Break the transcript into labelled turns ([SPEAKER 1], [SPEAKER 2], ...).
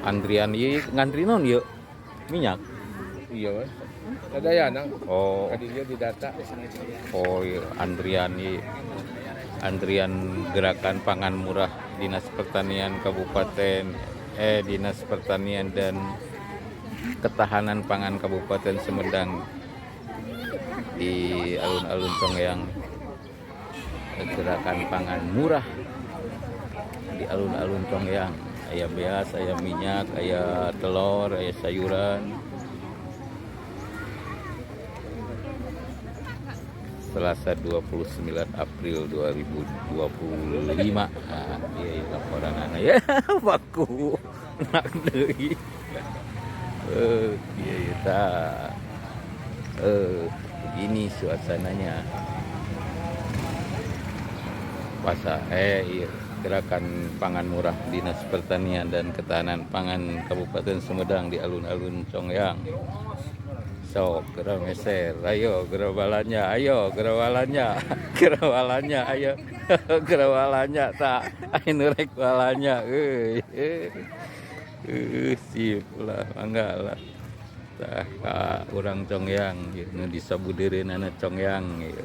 [SPEAKER 1] Antrian ieu, ngantri naon ieu? Minyak.
[SPEAKER 2] Iya, Mas. Sadayana.
[SPEAKER 1] Oh.
[SPEAKER 2] Ka dieu didata.
[SPEAKER 1] Oh iya, antrian ieu. Antrian gerakan pangan murah Dinas Pertanian Kabupaten, Dinas Pertanian dan Ketahanan Pangan Kabupaten Sumedang di alun-alun Conggeang. Gerakan pangan murah di alun-alun Conggeang. Aya beas, aya minyak, aya telur, aya sayuran. Selasa 29 April 2025. Nah, iya, laporan anak ya, baku nak deui. Iya, iya, tah. Begini suasananya. Pasar, iya, gerakan pangan murah Dinas Pertanian dan Ketahanan Pangan Kabupaten Sumedang di alun-alun Conggeang. Sok, geura meser, ayo geura balanja, ayo geura balanja, geura balanja, ayo geura balanja, tah, ayo nu rek balanja, euy, sip lah, mangga lah. Tah, ka urang Conggeang, ieu nu di sabudeureunana Conggeang, ieu.